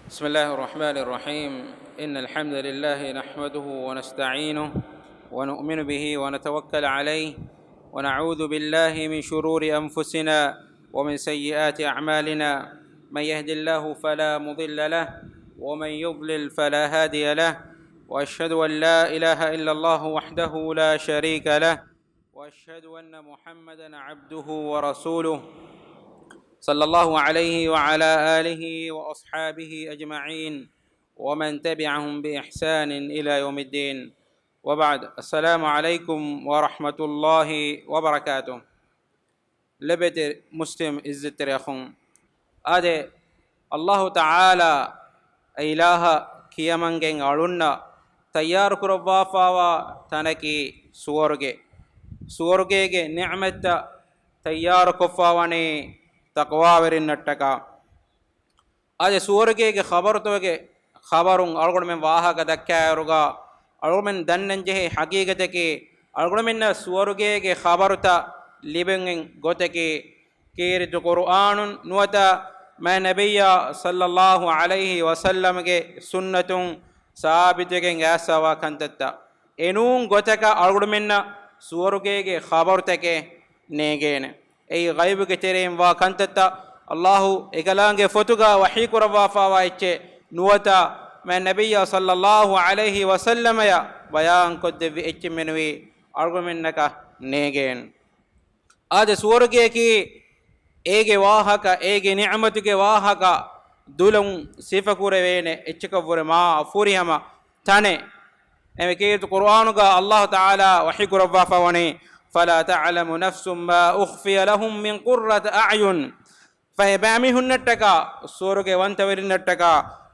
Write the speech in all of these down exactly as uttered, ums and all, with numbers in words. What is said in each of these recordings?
بسم الله الرحمن الرحيم. إن الحمد لله نحمده ونستعينه ونؤمن به ونتوكل عليه، ونعوذ بالله من شرور أنفسنا ومن سيئات أعمالنا. من يهد الله فلا مضل له، ومن يضلل فلا هادي له، وأشهد أن لا إله إلا الله وحده لا شريك له، وأشهد أن محمدا عبده ورسوله، صلى الله عليه وعلى آله وأصحابه أجمعين، ومن تبعهم بإحسان إلى يوم الدين. وبعد، السلام عليكم ورحمة الله وبركاته. ލޮބުވެތި މުސްލިމް ޢިއްޒަތްތެރި އަޚުން، އާދެ، އައްލާހު ތަޢާލާ އެ އިލާހަށް ކިޔަމަންގެން އަޅުންނަށް ތައްޔާރުކުރައްވާފާވާ ތަނަކީ ސުވަރުގެ. ސުވަރުގޭގެ ނިޢުމަތްތައް ތައްޔާރުކޮށްފާވަނީ ތަޤްވާވެރިންނަށްޓަކާ. އާދެ، ސުވަރުގޭގެ ޚަބަރުތަކުގެ ޚަބަރުން އަޅުގަނޑުމެން ވާހަކަ ދައްކާއިރުގަ، އަޅުގަނޑުމެން ދަންނަންޖެހޭ ޙަޤީޤަތަކީ، އަޅުގަނޑުމެންނަށް ސުވަރުގޭގެ ޚަބަރުތައް ލިބެން ގޮތަކީ، ކީރިތި ޤުރުއާނުން ނުވަތަ މާތް ނަބިއްޔާ ޞައްލައްލާހު ޢަލައިހި ވަސައްލަމްގެ ސުންނަތުން ސާބިތުވެގެން އައިސްފާވާ ކަންތައްތައް. އެނޫން ގޮތަކަށް އަޅުގަނޑުމެންނަށް ސުވަރުގޭގެ ޚަބަރުތަކެއް ނޭގޭނެ. އެއީ ޣައިބުގެ ތެރެއިން ވާ ކަންތައްތައް، އައްލާހު އެކަލާނގެ ފޮތުގަ ވަޙީ ކުރައްވާފާވާ އެއްޗެއް ނުވަތަ މާތް ނަބިއްޔާ ޞައްލައްލާހު ޢަލައިހި ވަސައްލަމަޔަށް ބަޔާންކޮށްދެއްވި އެއްޗެއް މެނުވީ އަޅުގަނޑުމެންނަކަށް ނޭގޭނެ. އާދެ، ސުވަރުގެއަކީ އޭގެ ވާހަކަ، އޭގެ ނިޢުމަތުގެ ވާހަކަ ދުލުން ސިފަކުރެވޭނެ އެއްޗަކަށްވުރެ މާ ފުރިހަމަ ތަނެއް. އެމެ ކީރިތި ޤުރުއާނުގަ އައްލާހު ތަޢާލާ ވަޙީ ކުރައްވާފަ ވަނީ، فلا تعلم نفس ما أخفي لهم من قرة أعين. ފަހެ ބައިމީހުންނަށްޓަކާ، ސުވަރުގެ ވަންތަވެރިންނަށްޓަކާ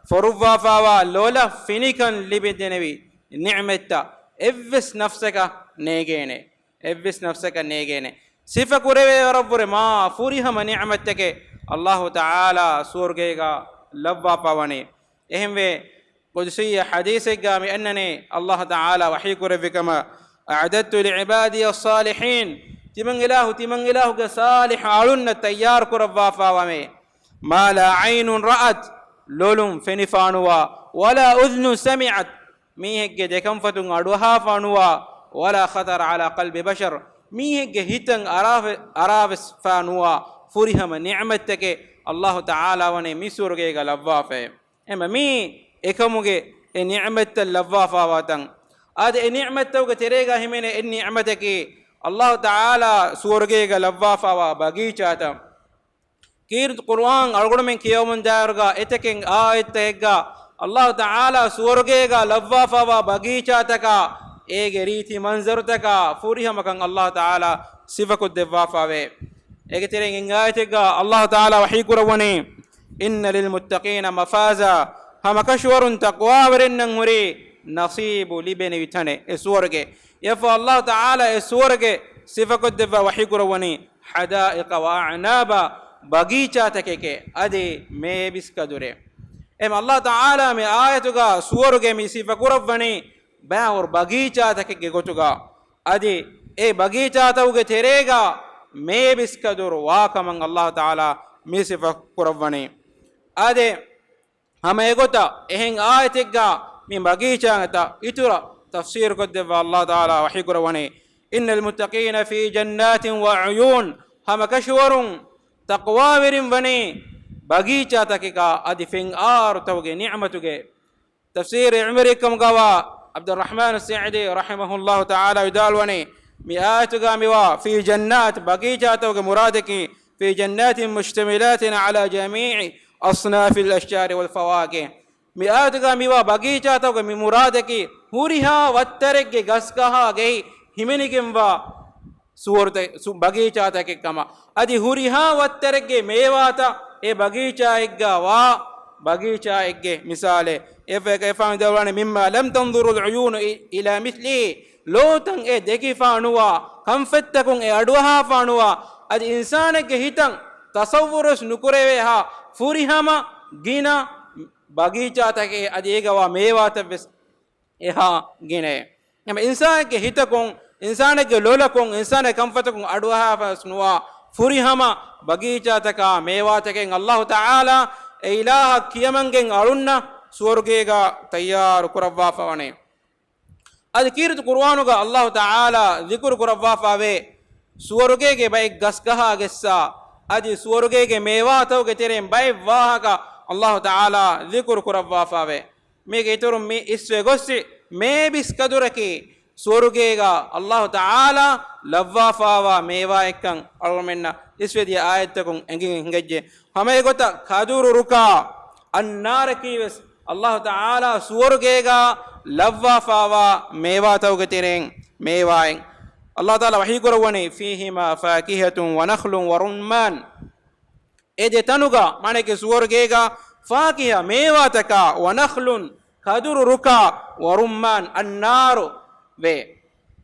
ފޮރުއްވާފާވާ ލޮލަށް ފިނިކަން ލިބިދެނެވި ނިޢުމަތްތައް އެއްވެސް ނަފްސަކަށް ނޭގޭނެ. އެއްވެސް ނަފްސަކަށް ނޭގޭނެ. ސިފަކުރެވޭވަރަށްވުރެ މާ ފުރިހަމަ ނިޢުމަތްތަކެއް އައްލާހު ތަޢާލާ ސުވަރުގޭގަ ލައްވާފަ ވަނީ. އެހެންވެ، ޤުދުސީ ޙަދީޘެއްގަ މި އަންނަނީ، އައްލާހު ތަޢާލާ ވަޙީ ކުރެއްވި ކަމަށް، أعددت لعبادي الصالحين، ތިމަން އިލާހު، ތިމަން އިލާހުގެ ޞާލިޙު އަޅުންނަށް ތައްޔާރު ކުރައްވާފަ ވަމޭ، ما لا عين رأت، ލޮލުން ފެނިފާނުވާ، ولا أذن سمعت، މީހެއްގެ ދެކަންފަތުން އަޑުއަހާފާނުވާ، ولا خطر على قلب بشر، މީހެއްގެ ހިތަށް އަރާފެ-، އަރާވެސްފާނުވާ ފުރިހަމަ ނިޢުމަތްތަކެއް އައްލާހު ތަޢާލާ ވަނީ މި ސުވަރުގޭގަ ލައްވާފައެވެ. އެމަ މީ އެކަމުގެ އެ ނިޢުމަތްތައް ލައްވާފާވާތަން. އާދެ، އެ ނިޢުމަތްތަކުގެ ތެރޭގަ ހިމެނޭ އެއް ނިޢުމަތަކީ އައްލާހު ތަޢާލާ ސުވަރުގޭގަ ލައްވާފާވާ ބަގީޗާތައް. ކީރިތި ޤުރުއާން އަޅުގަނޑުމެން ކިޔަވަމުން ދާއިރުގަ އެތަކެއް އާޔަތްތަކެއްގަ އައްލާހު ތަޢާލާ ސުވަރުގޭގަ ލައްވާފާވާ ބަގީޗާތަކާ އޭގެ ރީތި މަންޒަރުތަކާ ފުރިހަމަކަން އައްލާހު ތަޢާލާ ސިފަކޮށްދެއްވާފާވޭ. އޭގެ ތެރެއިން އެއް އާޔަތެއްގަ އައްލާހު ތަޢާލާ ވަޙީ ކުރައްވަނީ، إن للمتقين مفازا، ހަމަކަށަވަރުން ތަޤްވާވެރިންނަށް ހުރީ ނަޞީބު ލިބެނިވި ތަނެއް އެ ސުވަރުގެ. އެއަށްފަހު އައްލާހު ތަޢާލާ އެ ސުވަރުގެ ސިފަކޮށްދެއްވާ ވަޙީ ކުރައްވަނީ، حدائق وأعنابا، ބަގީޗާތަކެކޭ، އަދި މޭވެސް ކަދުރޭ. އެހެން އައްލާހު ތަޢާލާ މި އާޔަތުގަ ސުވަރުގެ މި ސިފަ ކުރައްވަނީ ބައިވަރު ބަގީޗާތަކެއްގެ ގޮތުގަ، އަދި އެ ބަގީޗާތަކުގެ ތެރޭގަ މޭވެސް ކަދުރު ވާކަމަށް އައްލާހު ތަޢާލާ މި ސިފަ ކުރައްވަނީ. އާދެ، ހަމަ އެގޮތަށް އެހެން އާޔަތެއްގަ މި ބަގީޗާތައް އިތުރަށް ތަފްސީރު ކޮށްދެއްވާ އައްލާހު ތަޢާލާ ވަޙީ ކުރައްވަނީ، إن للمتقين في جنات وعيون، ހަމަކަށަވަރުން ތަޤްވާވެރިން ވަނީ ބަގީޗާތަކެކާ އަދި ފެންއާރުތަކުގެ ނިޢުމަތުގެ. ތަފްސީރު އިޢުމަރީ ކަމުގަވާ ޢަބްދުއްރަޙްމާނު ސަޢްދީ ރަޙިމަހުﷲ ތަޢާލާ ވިދާޅުވަނީ، މި އާޔަތުގަ މިވާ ފީ ޖަންނާތް ބަގީޗާތަކުގެ މުރާދަކީ، في جنات مشتملات على جميع أصناف الأشجار والفواكه. މި އާޔަތުގަ މިވާ ބަގީޗާތަކުގެ މި މުރާދަކީ، ހުރިހާ ވައްތަރެއްގެ ގަސްގަހާގެ ހިމެނިގެންވާ ސުވަރުތަ-، ސު-، ބަގީޗާތަކެއް ކަމަށް. އަދި ހުރިހާ ވައްތަރެއްގެ މޭވާތައް އެ ބަގީޗާއެއްގަ ވާ ބަގީޗާއެއްގެ މިސާލެއް. އެފަ-، އެފާނު ދަވާނެ، مما لم تنظر العيون إ-، إلى مثله. ލޯތައް އެ ދެކިފާ ނުވާ، ކަންފަތްތަކުން އެ އަޑުއަހާފާ ނުވާ، އަދި އިންސާނެއްގެ ހިތަށް ތަޞައްވުރުވެސް ނުކުރެވޭހާ ފުރިހަމަ ގިނަ ބަގީޗާތަކެއް އަދި އޭގަ ވާ މޭވާތައްވެސް އެހާ ގިނައެއް. ހަމަ އިންސާނެއްގެ ހިތަކުން، އިންސާނެއްގެ ލޮލަކުން، އިންސާނެއް ކަންފަތަކުން އަޑުއަހާފަވެސް ނުވާ ފުރިހަމަ ބަގީޗާތަކާ މޭވާތަކެއް އައްލާހު ތަޢާލާ އެ އިލާހަށް ކިޔަމަންގެން އަޅުންނަށް ސުވަރުގޭގަ ތައްޔާރު ކުރައްވާފަ ވަނީ. އަދި ކީރިތި ޤުރުއާނުގަ އައްލާހު ތަޢާލާ ޛިކުރު ކުރައްވާފަވޭ، ސުވަރުގޭގެ ބައެއް ގަސްގަހާ ގެއްސާ، އަދި ސުވަރުގޭގެ މޭވާތަކުގެ ތެރެއިން ބައެއް ވާހަކަ އައްލާހު ތަޢާލާ ޛިކުރު ކުރައްވާފަވޭ. މީގެ އިތުރުން މި އިސްވެ ގޮއްސި މޭބިސް ކަދުރަކީ ސުވަރުގޭގަ އައްލާހު ތަޢާލާ ލައްވާފަވާ މޭވާއެއްކަން އަޅުގަނޑުމެންނަށް އިސްވެދިޔަ އާޔަތްތަކުން އެނގިގެން ހިނގައްޖެ. ހަމައެގޮތަށް ކަދުރު ރުކާ އައްނާރަކީ ވެސް އައްލާހު ތަޢާލާ ސުވަރުގޭގަ ލައްވާފަވާ މޭވާތަކުގެ ތެރެއިން މޭވާއެއް. އައްލާހު ތަޢާލާ ވަޙީ ކުރައްވަނީ، فِيهِمَا فَاكِهَةٌ وَنَخْلٌ وَرُمَّانٌ. އެ ދެ ތަނުގަ، މާނައަކީ ސުވަރުގޭގަ، ފާކިހަ މޭވާތަކާ، وَنَخْلٌ، ކަދުރު ރުކާ، وَرُمَّانٌ، އައްނާރު ވޭ.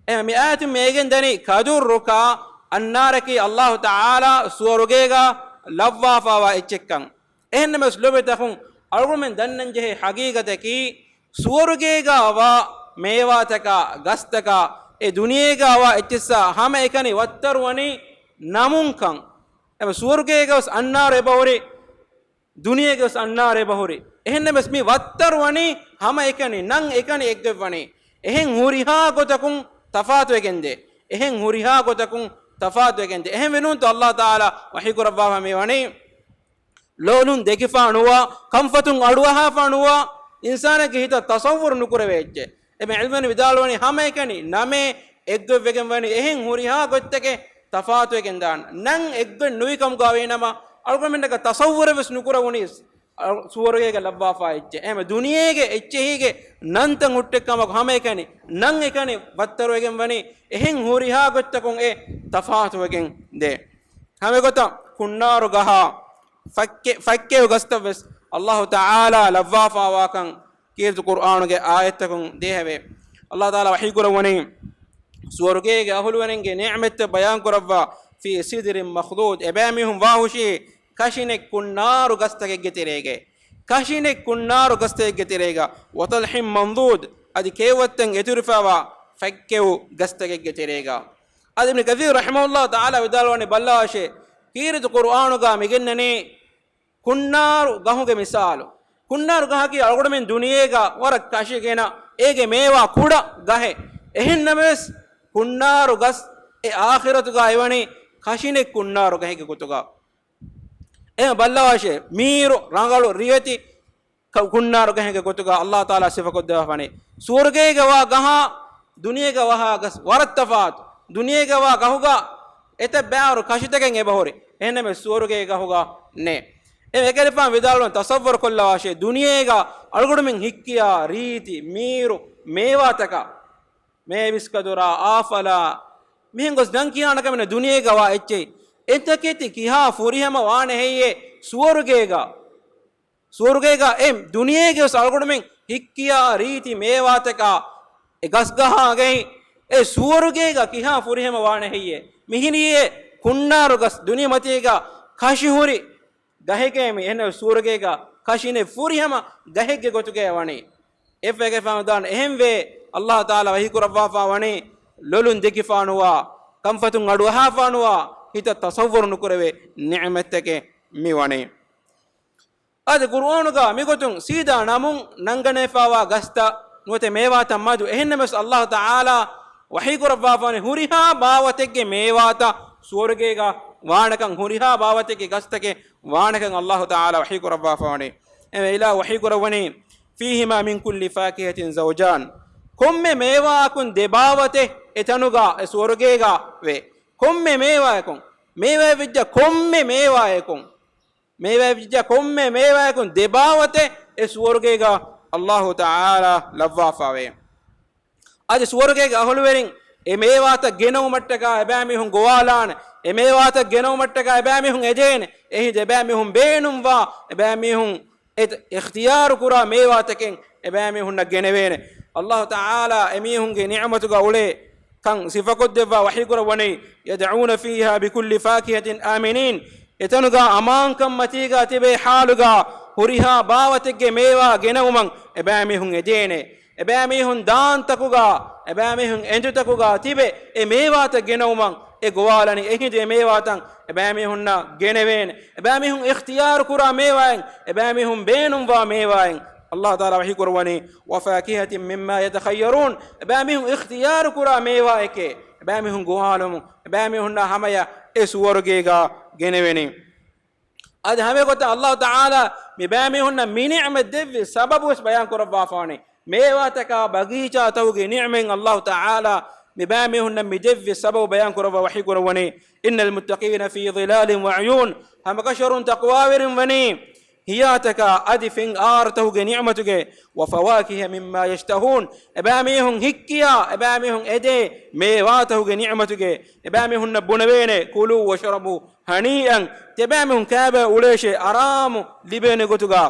އެ މި އާޔަތުން މި އެނގެން ދަނީ ކަދުރު ރުކާ އައްނާރަކީ އައްލާހު ތަޢާލާ ސުވަރުގޭގަ ލައްވާފަވާ އެއްޗެއްކަން. އެހެންނަމަވެސް ލޯބިތަކުން، އަޅުގަނޑުމެން ދަންނަން ޖެހޭ ހަގީގަތަކީ، ސުވަރުގޭގަ ވާ މޭވާތަކާ، ގަސްތަކާ، އެ ދުނިޔޭގަ ވާ އެއްޗިއްސާ ހަމައެކަނި ވައްތަރުވަނީ ނަމުންކަން. އެ ސުވަރުގޭގަވެސް އައްނާރު އެބަހުރި، ދުނިޔޭގަވެސް އައްނާރު އެބަހުރި. އެހެންނަމަވެސް މި ވައްތަރުވަނީ ހަމައެކަނި، ނަން އެކަނި އެއްގޮތްވަނީ. އެހެން ހުރިހާ ގޮތަކުން ތަފާތުވެގެންދޭ. އެހެން ހުރިހާ ގޮތަކުން ތަފާތުވެގެންދޭ. އެހެން ވެނޫންތޯ އައްލާހު ތަޢާލާ ވަޙީކުރައްވާފަ މިވަނީ؟ ލޮލުން ދެކިފާ ނުވާ، ކަންފަތުން އަޑުއަހާފާ ނުވާ، އިންސާނެއްގެ ހިތަށް ތަޞައްވުރު ނުކުރެވޭ އެއްޗެއް. އެމެ ޢިލްމުވެރިން ވިދާޅުވަނީ ހަމައެކަނި ނަމޭ އެއްގޮތްވެގެން ވަނީ އެހެން ހުރިހާ ގޮތްތަކެއް ތަފާތުވެގެން ދާން. ނަން އެއްގޮތް ނުވި ކަމުގަ ވީނަމަ، އަޅުގަނޑުމެންނަކަށް ތަޞައްވުރެއް ވެސް ނުކުރެވުނީ ސުވަރުގޭގަ ލައްވާފާ އެއްޗެއް. އެހެން ދުނިޔޭގެ އެއްޗެހީގެ ނަންތައް ހުއްޓެއްކަމަކު ހަމައެކަނި ނަން އެކަނި ވައްތަރުވެގެން ވަނީ އެހެން ހުރިހާ ގޮތްތަކުން އެ ތަފާތުވެގެން ދޭ. ހަމައެގޮތަށް ކުންނާރު ގަހާ ފައްކެ، ފައްކެއު ގަސްތައް ވެސް އައްލާހު ތަޢާލާ ލައްވާފާވާކަން ކީރިތި ޤުރްއާނުގެ އާޔަތްތަކުން ދޭހަވޭ. އައްލާހު ތަޢާލާ ވަޙީކުރައްވަނީ، ސުވަރުގޭގެ އަހުލުވެރިންގެ ނިޢުމަތްތައް ބަޔާންކުރައްވާ، فِي سِدْرٍ مَخْضُودٍ، އެބައިމީހުން ވާހުށީ ކަށިނެތް ކުންނާރު ގަސްތަކެއްގެ ތެރޭގައި، ކަށިނެތް ކުންނާރު ގަސްތަކެއްގެ ތެރޭގަ، وَطَلْحٍ مَنْضُودٍ، އަދި ކެޔޮވައްތައް އެތުރިފައިވާ ފައްކެއު ގަސްތަކެއްގެ ތެރޭގަ. އަދި އިބްނު ކަޘީރު ރަޙިމަހުﷲ ތަޢާލާ ވިދާޅުވަނީ، ބައްލަވާށޭ، ކީރިތި ޤުރްއާނުގަ މިގެންނަނީ ކުންނާރު ގަހުގެ މިސާލު. ކުންނާރު ގަހަކީ އަޅުގަނޑުމެން ދުނިޔޭގަ ވަރަށް ކަށިގެނަ އޭގެ މޭވާ ކުޑަ ގަހެއް. އެހެންނަމަވެސް، ކުންނާރު ގަސް އެ އާޚިރަތުގަ އެވަނީ ކަށިނެތް ކުންނާރު ގަހެއްގެ ގޮތުގަ. އެ ބައްލަވާށޭ، މީރު، ރަނގަޅު، ރިވެތި ކު-، ކުންނާރު ގަހެއްގެ ގޮތުގަ އައްލާހު ތަޢާލާ ސިފަކޮށްދެއްވާފަވަނީ. ސުވަރުގޭގަ ވާ ގަހާ ދުނިޔޭގަ ވާ ގަސް ވަރަށް ތަފާތު. ދުނިޔޭގަ ވާ ގަހުގަ އެތައް ބައިވަރު ކަށިތަކެއް އެބަހުރި. އެހެންނަމަވެސް ސުވަރުގޭގެ ގަހުގަ ނެތް. އެ އެކަލިފާން ވިދާޅުވަން ތަޞައްވަރު ކޮށްލަވާށޭ، ދުނިޔޭގަ އަޅުގަނޑުމެން ހިއްކިޔާ ރީތި، މީރު، މޭވާތަކާ، މޭވިސްކަދުރާ، އާފަލާ، މިހެން ގޮސް ނަން ކިޔާނެ ކަމެއް ނެތް ދުނިޔޭގަ ވާ އެއްޗެހި. އެތަކެތި ކިހާ ފުރިހަމަ ވާނެ ހެއްޔޭ ސުވަރުގޭގަ؟ ސުވަރުގޭގަ އެ ދުނިޔޭގެ ވެސް އަޅުގަނޑުމެން ހިއްކިޔާ ރީތި މޭވާތަކާ، އެ ގަސްގަހާގައި އެ ސުވަރުގޭގަ ކިހާ ފުރިހަމަ ވާނެ ހެއްޔޭ؟ މިހިރީ އެ ކުންނާރު ގަސް ދުނިޔެމަތީގަ ކަށިހުރި ގަހެކޭ މި އެހެން ސުވަރުގޭގަ ކަށިނެތް ފުރިހަމަ ގަހެއްގެ ގޮތުގައި ވަނީ. އެފައިގެފާނު ދާން އެހެންވޭ، އައްލާހު ތަޢާލާ ވަޙީކުރައްވާފާ ވަނީ، ލޮލުން ދެކިފާނުވާ، ކަންފަތުން އަޑުއަހާފާނުވާ، ހިތަށް ތަޞައްވަރު ނުކުރެވޭ ނިޢުމަތްތަކެއް މިވަނީ. އަދި ޤުރުއާނުގަ މިގޮތުން ސީދާ ނަމުން ނަންގަނެފާވާ ގަސްތައް ނުވަތަ މޭވާތައް މަދު. އެހެންނަމަވެސް އައްލާހު ތަޢާލާ ވަޙީކުރައްވާފާނެ ހުރިހާ ބާވަތެއްގެ މޭވާތައް ސުވަރުގޭގަ ވާނެކަން، ހުރިހާ ބާވަތެއްގެ ގަސްތަކެއް ވާނެކަން އައްލާހު ތަޢާލާ ވަޙީކުރައްވާފާވަނީ. އެ އިލާހު ވަޙީކުރައްވަނީ، فِيهِمَا مِنْ كُلِّ فَاكِهَةٍ زَوْجَانِ. ކޮންމެ މޭވާއަކުން ދެ ބާވަތެއް އެތަނުގަ އެ ސުވަރުގޭގަ ވޭ. ކޮންމެ މޭވާއަކުން، މޭވާ ވެއްޖެ ކޮންމެ މޭވާއަކުން މޭވާ ވެއްޖެ ކޮންމެ މޭވާއަކުން ދެ ބާވަތެއް އެ ސުވަރުގޭގަ އައްލާހު ތަޢާލާ ލައްވާފާވޭ. އަދި ސުވަރުގޭގެ އަހުލުވެރިން އެ މޭވާތައް ގެނައުމަށްޓަކާ އެބައިމީހުން ގޮވާލާނެ، އެ މޭވާތައް ގެނައުމަށްޓަކާ އެބައިމީހުން އެދޭނެ. އެހިނދު އެބައިމީހުން ބޭނުންވާ، އެބައިމީހުން އެ އިޚްތިޔާރު ކުރާ މޭވާތަކެއް އެބައިމީހުންނަށް ގެނެވޭނެ. އައްލާހު ތަޢާލާ އެމީހުންގެ ނިޢުމަތުގަ އުޅޭ ކަން ސިފަކޮށްދެއްވާ ވަޙީކުރައްވަނީ، يَدْعُونَ فِيهَا بِكُلِّ فَاكِهَةٍ آمِنِينَ. އެތަނުގަ އަމާންކަން މަތީގަ ތިބޭ ޙާލުގަ ހުރިހާ ބާވަތެއްގެ މޭވާ ގެނައުމަށް އެބައިމީހުން އެދޭނެ. އެބައިމީހުން ދާންތަކުގަ، އެބައިމީހުން އެނދުތަކުގަ ތިބެ އެ މޭވާތައް ގެނައުމަށް އެ ގޮވާލަނީ އެހިނދު އެ މޭވާތައް އެބައިމީހުންނަށް ގެނެވޭނެ. އެބައިމީހުން އިޚްތިޔާރު ކުރާ މޭވާއިން، އެބައިމީހުން ބޭނުންވާ މޭވާއިން. އައްލާހު ތަޢާލާ ވަޙީ ކުރައްވަނީ، "وَفَاكِهَةٍ مِّمَّا يَتَخَيَّرُونَ." އެބައިމީހުން އިޚްތިޔާރު ކުރާ މޭވާއެކޭ، އެބައިމީހުން ގޮވާލުމުން، އެބައިމީހުންނާ ހަމަޔަށް އެ ސުވަރުގޭގަ ގެނެވެނީ. އަދި ހަމައެގޮތަށް އައްލާހު ތަޢާލާ މިބައިމީހުންނަށް މި ނިޢުމަތް ދެއްވި ސަބަބުވެސް ބަޔާން ކުރައްވާފާނެ. މޭވާތަކާ ބަގީޗާތަކުގެ ނިޢުމަތް އައްލާހު ތަޢާލާ މިބައިމީހުންނަށް މި ދެއްވި ސަބަބު ބަޔާން ކުރައްވާ ވަޙީ ކުރައްވަނީ، "إِنَّ الْمُتَّقِينَ فِي ظِلَالٍ وَعُيُونٍ." ހަމަކަށަވަރުން ތަޤްވާވެރިން ވަނީ ހިޔާތަކާ އަދި ފެން އާރުތަކުގެ ނިޢުމަތުގެ، "وَفَوَاكِهَ مِمَّا يَشْتَهُونَ." އެބައިމީހުން ހިއްކިޔާ، އެބައިމީހުން އެދޭ މޭވާތަކުގެ ނިޢުމަތުގެ، އެބައިމީހުންނަށް ބުނެވޭނެ، "كُلُوا وَاشْرَبُوا هَنِيئًا." ތިޔަބައިމީހުން ކާބަ އުޅޭށޭ އަރާމު ލިބޭނެ ގޮތުގަ،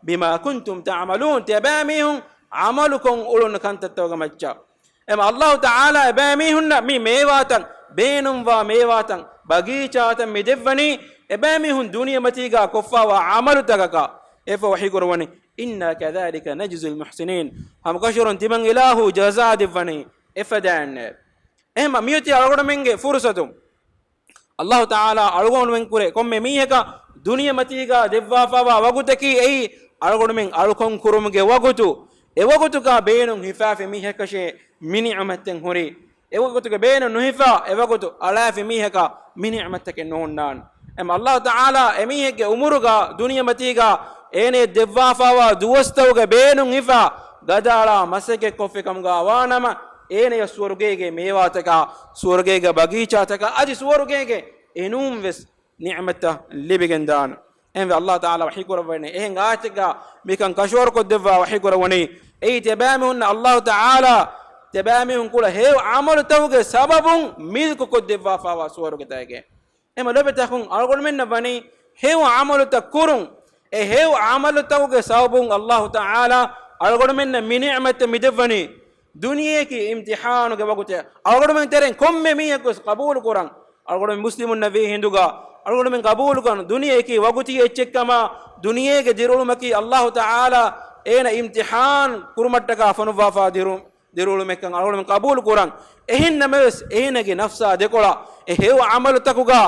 "بِمَا كُنْتُمْ تَعْمَلُونَ." ތިޔަބައިމީހުން ޢަމަލުކޮށް އުޅުނު ކަންތައްތަކުގެ މައްޗަށް. އެމަ އައްލާހު ތަޢާލާ އެބައިމީހުންނަށް މި މޭވާތައް ބޭނުންވާ މޭވާތައް ބަގީޗާތައް މި ދެއްވަނީ އެބައިމީހުން ދުނިޔެމަތީގަ ކޮށްފާވާ ޢަމަލުތަކަކަށް. އެފަ ވަޙީ ކުރައްވަނީ، "إِنَّا كَذَٰلِكَ نَجْزِي الْمُحْسِنِينَ." ހަމަކަށަވަރުން ތިމަން އިލާހު ޖަޒާ ދެއްވަނީ އެފަދައިންނޭ. އެހެމަ މިއޮތީ އަޅުގަނޑުމެންގެ ފުރުސަތު. އައްލާހު ތަޢާލާ އަޅުގަނޑުމެން ކުރެ ކޮންމެ މީހަކަށް ދުނިޔެމަތީގަ ދެއްވާފާވާ ވަގުތަކީ އެއީ އަޅުގަނޑުމެން އަޅުކަން ކުރުމުގެ ވަގުތު. އެ ވަގުތުގަ ބޭނުން ހިފާފި މީހަކަށޭ މި ނިޢުމަތްތައް ހުރީ. އެ ވަގުތުގެ ބޭނުން ނުހިފާ، އެ ވަގުތު އަޅާފި މީހަކަށް މި ނިޢުމަތްތަކެއް ނުހުންނާނެ. އެމަ އައްލާހު ތަޢާލާ އެމީހެއްގެ އުމުރުގަ ދުނިޔެމަތީގަ އޭނަޔަށް ދެއްވާފާވާ ދުވަސްތަކުގެ ބޭނުން ހިފާ ގަދައަޅާ މަސައްކަތްކޮށްފި ކަމުގަ ވާނަމަ، އޭނަޔަށް ސުވަރުގޭގެ މޭވާތަކާ، ސުވަރުގޭގެ ބަގީޗާތަކާ، އަދި ސުވަރުގޭގެ އެނޫން ވެސް ނިޢުމަތްތައް ލިބިގެންދާނެ. އެހެންވެ، އައްލާހު ތަޢާލާ ވަޙީ ކުރައްވަނީ، އެހެން އާޔަތެއްގަ މިކަން ކަށަވަރުކޮށްދެއްވާ ވަޙީ ކުރައްވަނީ، އެއީ ތިޔަބައިމީހުންނަށް އައްލާހު ތަޢާލާ ތިޔަބައިމީހުން ކުޅަ ހެޔޮ ޢަމަލުތަކުގެ ސަބަބުން މިލްކުކޮށްދެއްވާފާވާ ސުވަރުގެތަކެއް. އެމަ ލޯބިތަކުން އަޅުގަނޑުމެންނަށް ވަނީ ހެޔޮ ޢަމަލުތައް ކުރުން. އެ ހެޔޮ ޢަމަލުތަކުގެ ސަބަބުން އައްލާހު ތަޢާލާ އަޅުގަނޑުމެންނަށް މި ނިޢުމަތްތައް މި ދެއްވަނީ. ދުނިޔެއަކީ އިމްތިޙާނުގެ ވަގުތެއް. އަޅުގަނޑުމެން ތެރެއިން ކޮންމެ މީހަކުވެސް ޤަބޫލު ކުރަން. އަޅުގަނޑުމެން މުސްލިމުންނަށް ވީ ހިނދުގަ އަޅުގަނޑުމެން ޤަބޫލުކަން ދުނިޔެއަކީ ވަގުތީ އެއްޗެއްކަމަށް، ދުނިޔޭގެ ދިރިއުޅުމަކީ އައްލާހު ތަޢާލާ އޭނަ އިމްތިޙާން ކުރުމަށްޓަކާ ފޮނުއްވާފާ ދިރު-، ދިރިއުޅުމެއްކަން އަޅުގަނޑުމެން ޤަބޫލު ކުރަން. އެހެންނަމަވެސް، އޭނަގެ ނަފްސާ ދެކޮޅަށް އެ ހެޔޮ ޢަމަލުތަކުގަ